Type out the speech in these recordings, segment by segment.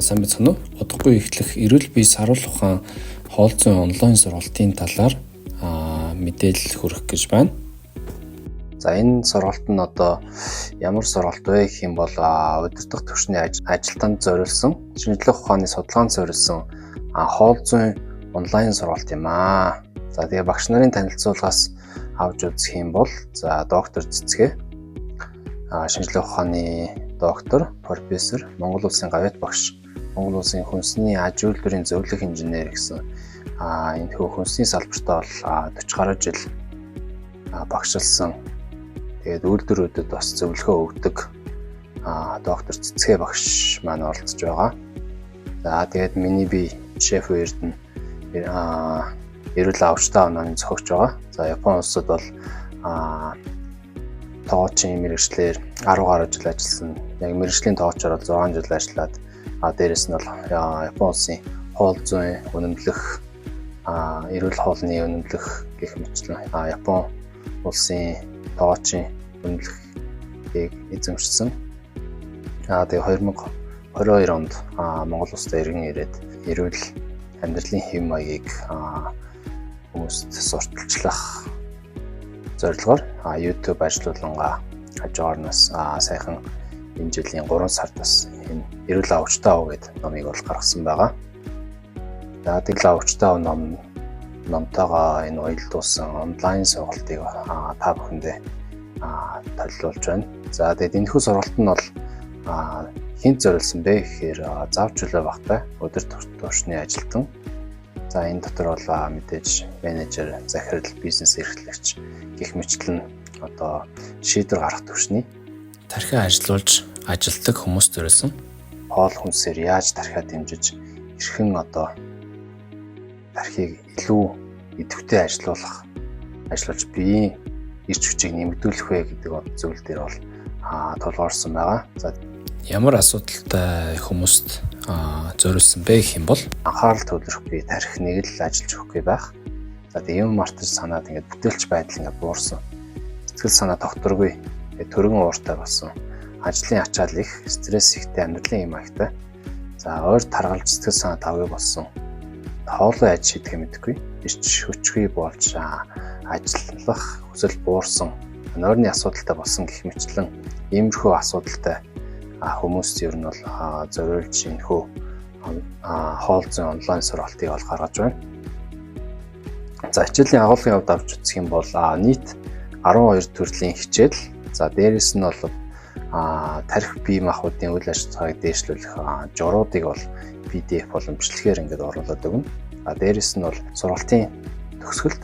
Сайн байцгаана уу? Удахгүй эхлэх эрүүл бие саруул ухаан хоол зүйн онлайн сургалтын талаар мэдээлэл хүргэх гэж байна. За, энэ сургалт нь одоо ямар сургалт вэ гэх юм бол удирдах түвшний ажилтнанд зориулсан, шинжлэх ухааны судалгаанд зориулсан хоол зүйн онлайн сургалт юм аа. За, тэгээ багш нарын танилцуулгаас авч үзэх юм бол, за, доктор Цэцгээ, шинжлэх ухааны доктор, профессор, Монгол Улсын гавьяат багш, Монгол Улсын хүнсний аж үйлдвэрийн зөвлөх инженер гэсэн энэхүү хүнсний салбартаа бол 40 гаруй жил багшилсан. Тэгээд үйлдвэрүүдэд бас зөвлөгөө өгдөг доктор Цэцгээ багш маань оролцож байгаа. За, тэгээд миний бие шеф Эрдэнэ эрүүл авчтай номын зохиогч байгаа. За, Япон улсад бол тоочийн мэргэжлээр 10 гаруй жил ажилласан. Яг мэргэжлийн тоочоор бол 6 жил ажиллаад, дээрэс нь бол Япон улсын хоол зүйн үнэмлэх, эрүүл хоолны үнэмлэх гэх мэтчлэн Япон улсын тоочийн үнэмлэхийг эзэмшсэн. Тэгээ 2022 онд Монгол улсад эргэн ирээд эрүүл амьдралын хэв маягийг хүмүүст сурталчлах зорилгоор YouTube ажиллуулангаа хажуугарнаас саяхан энэ жилийн 3 сард бас энэ эрүүл авчтай ав гэдэг номыг бол гаргасан байгаа. За, тэгэл авчтай ав номтойгоо энэ уялдуулсан онлайн сургалтыг та бүхэндээ толилуулж байна. За, тэгээд энэхүү сургалт нь бол хэнд зориулсан бэ гэхээр зав чөлөө багтай өдөр тушны ажилтан. За, энэ дотор бол мэдээж менежер, захирал, бизнес эрхлэгч гэх мэтчлэн одоо шийдвэр гаргах түвшний тархиа ажилуулж ажилтдаг хүмүүст зориулсан. Хоол хүнсээр яаж тархиа дэмжиж, хэрхэн одоо тархийг илүү идэвхтэй ажиллуулж биеийн эрч хүчийг нэмэгдүүлэх вэ гэдэг зүйл дээр бол тулгуурсан байгаа. За, ямар асуудалтай хүмүүст зориулсан бэ гэх юм бол анхаарал төвлөрөхгүй, тархи нэг л ажиллаж өгөхгүй байх. За, тэгээ юм мартаж санаад ингээд бүтээлч байдал ингээд буурсан. Сэтгэл санаа тогтворгүй, тэгээ түргэн ууртай болсон. Ажлын ачаал их, стресс ихтэй, амьдралын юм аягтай. За, ойр таргалж сэтгэл санаа тавгүй болсон. Хоолой аж шийдэхээ мэдэхгүй. Эрч хүчгүй болж ажиллах хүсэл буурсан. Нойрны асуудалтай болсон гэх мэтчлэн иймэрхүү асуудалтай хүмүүст ер нь бол зориулж энэхүү хоол зүйн онлайн сургалтыг бол гаргаж байна. За, хичээлийн агуулгын хувьд авч үзэх юм бол нийт 12 төрлийн хичээл. За, дээрэс нь бол тархи бие махбодын үйл ажиллагааг дээшлүүлэх журуудыг бол PDF болон бичлэгээр ингээд оруулаад өгнө. А дээрэс нь бол сургалтын төгсгөлд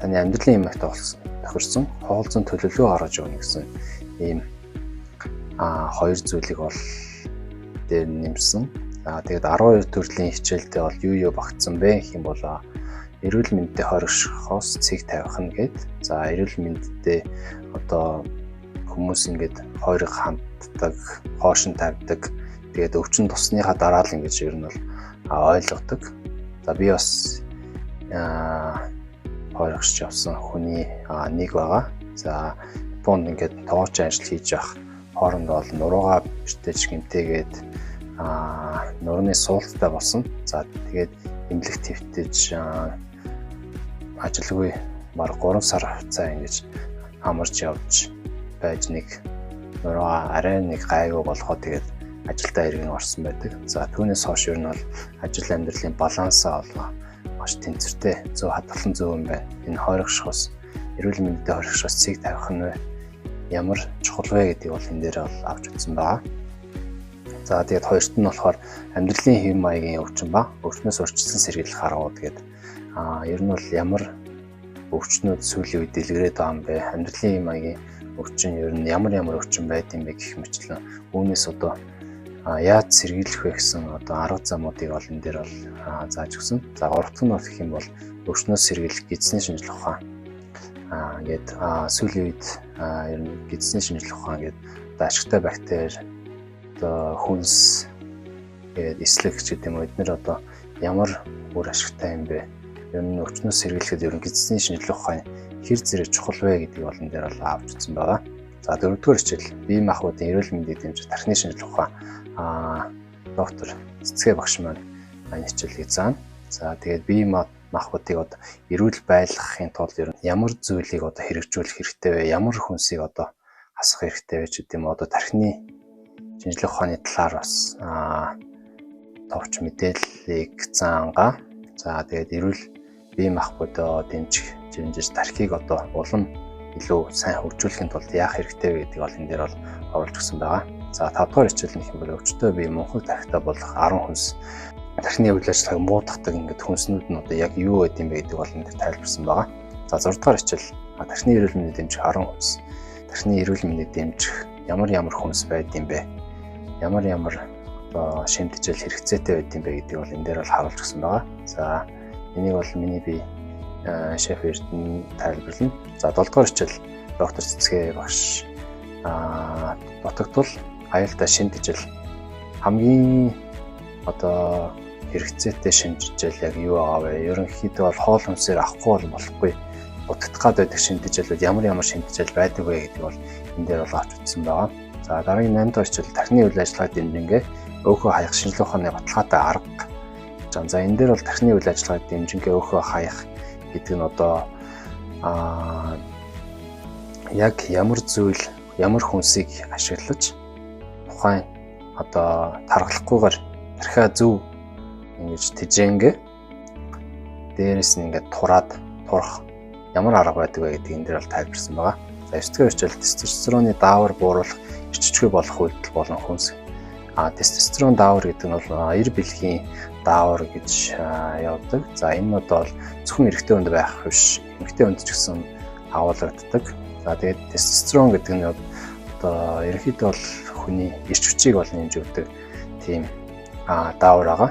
таны амьдралын юм ихтэй болсон тохирсон хоол зүйн төлөвлөгөө гаргаж өгнө гэсэн ийм хоёр зүйлийг бол дээр нэмсэн. За, тэгээд 12 төрлийн хичээлдээ бол юу юу багтсан бэ гэх юм бол эрүүл мэндэд хоригшихоос цэг тавих нь гээд. За, эрүүл мэндэд одоо хүмүүс ингээд хойрог ханддаг, хоошин тавьдаг. Тэгээд өвчин тусныхаа дараа л ингэж ер нь бол ойлгодог. За, би бас хойрогч явсан хүний нэг байгаа. За, Японд ингээд тоочын ажил хийж явах хооронд бол нуруугаа бэртэж гэмтээгээд нурууны суулттай болсон. За, тэгээд эмнэлэг твтэж, ажилгүй бараг 3 сар хугацаа ингэж амарч явж байж, нэг нуруугаа арай нэг гайгүй болохоо тэгээд ажилдаа эргэн орсон байдаг. За, түүнээс хойш ер нь бол ажил амьдралын балансаа бол маш тэнцвэртэй, зөв хадгалан зөв юм байна. Энэ хойрогшихоос, эрүүл мэндэд хойрогшихоос цэг тавих нь ямар чухал вэ гэдгийг бол энэ дээр бол авч үзсэн байгаа. За, тэгээд хоёрт нь болохоор амьдралын хэв маягийн өвчин ба өвчнөөс урьдчилан сэргийлэх аргууд гэдэг. Ер нь бол ямар өвчнүүд сүүлийн үед дэлгэрээд байгаа юм бэ? Амьдралын хэв маягийн өвчин ер нь ямар ямар өвчин байд юм бэ гэх мэтчлэн үүнээс одоо яаж сэргийлэх вэ гэсэн одоо арга замуудыг бол энэ дээр бол зааж өгсөн. За, гурав дахь нь бол гэх юм бол өвчнөөс сэргийлэх гэдэсний шинжлэх ухаан. Ингээд сүүлийн үед ер нь гэдэсний шинжлэх ухаан гээд одоо ашигтай бактери, одоо хүнс, тэгээд эслэг ч гэдэг юм уу, эднэр одоо ямар үр ашигтай юм бэ? Ер нь өвчнөөс сэргийлэхэд ер нь гэдэсний шинжлэх ухаан хэр зэрэг чухал вэ гэдгийг бол энэ дээр бол авч үзсэн байгаа. За, дөрөвдүгээр хичээл бие махбодын эрүүл мэндийг дэмжих тархины шинжлэх ухаан. Доктор Цэцгээ багш маань энэ хичээлийг заана. За, тэгээд бие махбодыг одоо эрүүл байлгахын тулд ер нь ямар зүйлийг одоо хэрэгжүүлэх хэрэгтэй вэ? Ямар хүнсийг одоо хасах хэрэгтэй вэ ч гэдэг юм, одоо тархины шинжлэх ухааны талаар бас товч мэдээллийг заангаа. За, тэгээд эрүүл бие махбодоо дэмжих, дэмжиж тархийг одоо улам илүү сайн хөгжүүлэхийн тулд яах хэрэгтэй вэ гэдгийг бол энэ дээр бол оруулж өгсөн байгаа. За, 5 дугаар хичээл нь юм бол өвчтөй бие, мунхаг тархитай болох 10 хүнс, тархины үйл ажиллагааг муудахдаг ингээд хүнснүүд нь одоо яг юу байд юм бэ гэдэг бол энэ дээр тайлбарсан байгаа. За, 6 дугаар хичээл, тархины эрүүл мэндийг дэмжих 10 хүнс. Тархины эрүүл мэндийг дэмжих ямар ямар хүнс байд юм бэ? Ямар ямар одоо шимтгэл хэрэгцээтэй байд юм бэ гэдгийг бол энэ дээр бол харуулж өгсөн байгаа. За, энийг бол миний бие шеф Эрдэнэ тайлбарлана. За, 7 дугаар хичээл, доктор Цэцгээ багш дутагдвал аюултай шинэ хамгийн одоо хэрэгцээтэй шинэчжил яг юу байгаа вэ? Ерөнхийдөө бол хоол хүнсээр авахгүй бол болохгүй. Дутагдах гад байдаг шинэчжилүүд ямар ямар шинэчжил байдаг вэ гэдгийг бол энэ дээр бол авч үзсэн байгаа. За, дараагийн 8 дугаар хичээл, тархины үйл ажиллагааг дэмжингээ өөхөө хаях шинжлэх ухааны баталгаатай арга. За, энэ дээр бол тархины үйл ажиллагааг дэмжингээ өөхөө хаях гэдэг нь одоо яг ямар зүйл, ямар хүнсийг ашиглаж тухайн одоо тархалахгүйгээр тархиа зөв ингэж тэжээнгээ дээрээс нь ингээд тураад турах ямар арга байдаг вэ гэдгийг энэ дээр бол тайлбарсан байгаа. За, 9 дугаар хичээл, тестостероны даавар бууруулах эрч хүчгүй болох үйлдэл болон хүнс. Тестостерон даавар гэдэг нь бол эр бэлгийн даавар гэж явдаг. За, энэ нь одоо бол зөвхөн эрэгтэй хүнд байх биш, эмэгтэй хүнд ч гэсэн агуулгаддаг. За, тэгээд тестостерон гэдэг нь одоо ерөнхийдөө бол хүний эрч хүчийг бол нэмж өгдөг тийм даавар байгаа.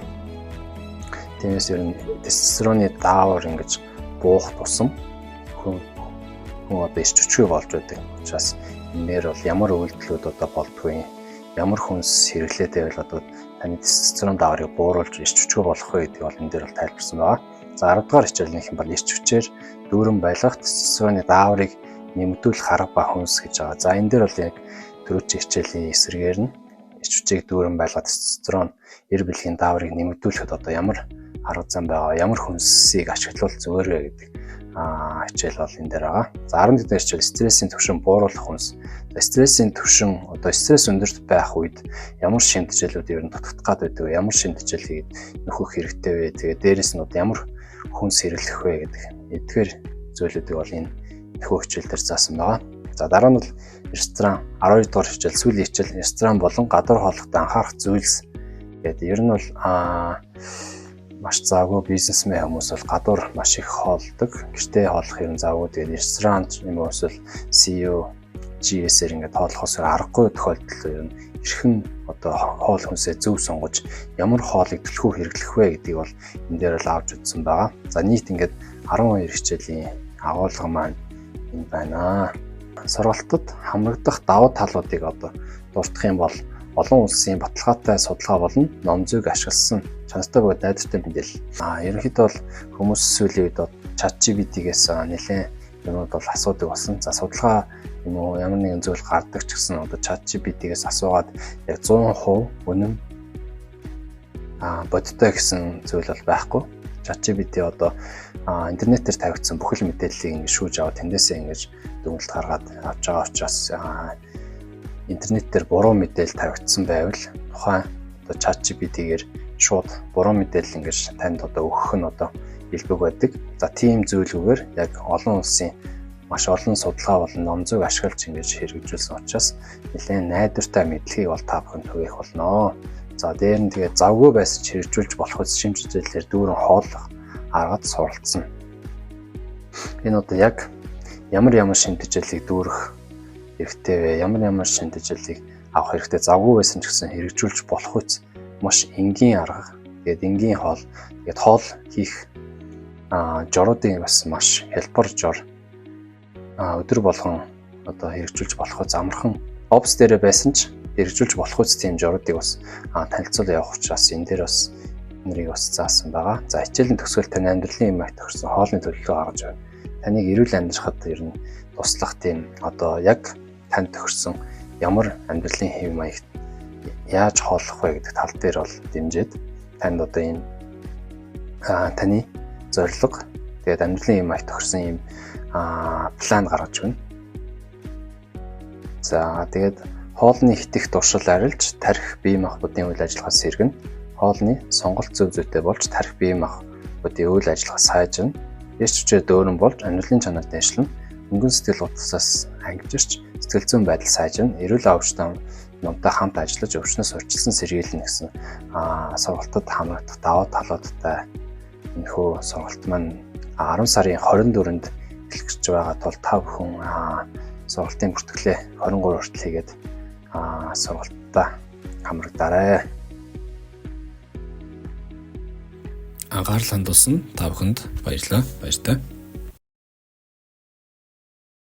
Тиймээс ер нь тестостероны даавар ингэж буух тусам хүн одоо эрч хүчгүй болж байдаг. Учраас энээр бол ямар үйлдэлүүд одоо болдгүй, ямар хүнс хэрэглээд байвал одоо таны тестостерон дааврыг бууруулж эрч хүчгүй болох вэ гэдгийг бол энэ дээр бол тайлбарсан байгаа. За, 10 дугаар хичээл нь юм бол эрч хүчээр дүүрэн байлгах, тестостероны дааврыг нэмэгдүүлэх арга ба хүнс гэж байгаа. За, энэ дээр бол яг түрүүчийн хичээлийн эсрэгээр нь эрч хүчийг дүүрэн байлгах, тестостерон эр бэлгийн дааврыг нэмэгдүүлэхэд одоо ямар арга зам байгаа, ямар хүнсийг ашиглавал зүгээр вэ гэдэг хичээл бол энэ дээр байгаа. За, 11 дугаар хичээл, стрессийн түвшин бууруулах хүнс. За, стрессийн түвшин, одоо стресс өндөрт байх үед ямар шимтгэлүүд ер нь дутагдах гад байдаг вэ? Ямар шимтгэлийг нөхөх хэрэгтэй вэ? Тэгээд дээрэс нь одоо ямар хүнс хэрэглэх вэ гэдэг эдгээр зүйлүүдийг бол энэ нөхөө хичээл дээр заасан байгаа. За, дараа нь бол ресторан, 12 дугаар хичээл, сүүлийн хичээл, ресторан болон гадуур хооллоход анхаарах зүйлс гэдэг. Ер нь бол маш завгүй бизнесмен хүмүүс бол гадуур маш их хоолдог. Гэртээ хооллох юм завгүй. Тэгээд ресторан юм уу эсвэл CEO GS-ээр ингээд хооллохоос аргагүй тохиолдолд ер нь хэрхэн одоо хоол хүнсээ зөв сонгож, ямар хоолыг түлхүү хэрэглэх вэ гэдгийг бол энэ дээр бол авч үзсэн байгаа. За, нийт ингээд 12 хичээлийн агуулга маань энэ байна. Сургалтад хамрагдах давуу талуудыг одоо дурдах юм бол олон улсын баталгаатай судалгаа болон ном зүйг ашигласан чанартай бөгөөд найдвартай мэдээлэл. Ерөнхийдөө бол хүмүүс сүүлийн үед ChatGPT-гээс нэлээд юмнууд бол асуудаг болсон. За, судалгаа юм уу, ямар нэгэн зүйл гардаг ч гэсэн одоо ChatGPT-гээс асуугаад яг 100% үнэн бодиттой гэсэн зүйл бол байхгүй. ChatGPT одоо интернетээр тавигдсан бүхэл мэдээллийг ингэж шүүж аваад тэндээсээ ингэж дүгнэлт гаргаад авч байгаа учраас интернет дээр буруу мэдээлэл тавигдсан байвал тухайн одоо ChatGPT-гээр шууд буруу мэдээлэл ингэж танд одоо өгөх нь одоо элбэг байдаг. За, тийм зүйлгүйгээр яг олон улсын маш олон судалгаа болон ном зүйг ашиглаж ингэж хэрэгжүүлсэн учраас нэлээд найдвартай мэдлэгийг бол та бүхэнд түгээх болно. За, дээр нь тэгээд завгүй байсан ч хэрэгжүүлж болох үс шимж зүйлээр дүүрэн хооллох аргад суралцсан. Энэ одоо яг ямар ямар шинэ тэжээлийг дүүрэх хэрэгтэй вэ? Ямар ямар шинэ тэжээлийг авах хэрэгтэй? Завгүй байсан ч гэсэн хэрэгжүүлж болох үс маш энгийн арга. Тэгээд энгийн хоол. Тэгээд хоол хийх жоруудын бас маш хялбар жор. Өдөр болгон одоо хэрэгжүүлж болох үс амархан, офис дээрээ байсан ч хэрэгжүүлж болох үс тийм жоруудыг бас танилцуул явах учраас энэ дээр бас нэрийг бас заасан байгаа. За, хичээлийн төгсгөл таны амьдралын юм тохирсон хоолны төлөвлөгөө гаргаж байна. Таныг эрүүл амьдрахад ер нь туслах тийм одоо яг танд тохирсон ямар амьдралын хэв маягт Яаж хооллох вэ гэдэг тал дээр бол дэмжиж танд одоо энэ таны зорилго, тэгээд амьдралын юм аяг тохирсон юм план гаргаж өгнө. За, тэгээд хоолны хэтэх туршил арилж тархи, бие махбодын үйл ажиллагаа сэргэнэ. Хоолны сонголт зөв зүйтэй болж тархи, бие махбодын үйл ажиллагаа сайжирна. Эрч хүчээр дөөрөн болж амьдралын чанар дээшлэнэ. Мөнгөн сэтгэл гутрасаас ангижирч сэтгэл зүйн байдал сайжирна. Эрүүл аавчтай номтой хамт ажиллаж өвчнөөс урьдчилан сэргийлнэ гэсэн сургалтад хамрагдах давуу талуудтай энэхүү сургалт маань 10 сарын 24-нд эхлэх гэж байгаа тул та бүхэн сургалтын бүртгэлээ 23 хүртэл хийгээд сургалтаа хамрагдаарай. Анхаарал хандуулсан та бүхэнд баярлалаа. Баяртай.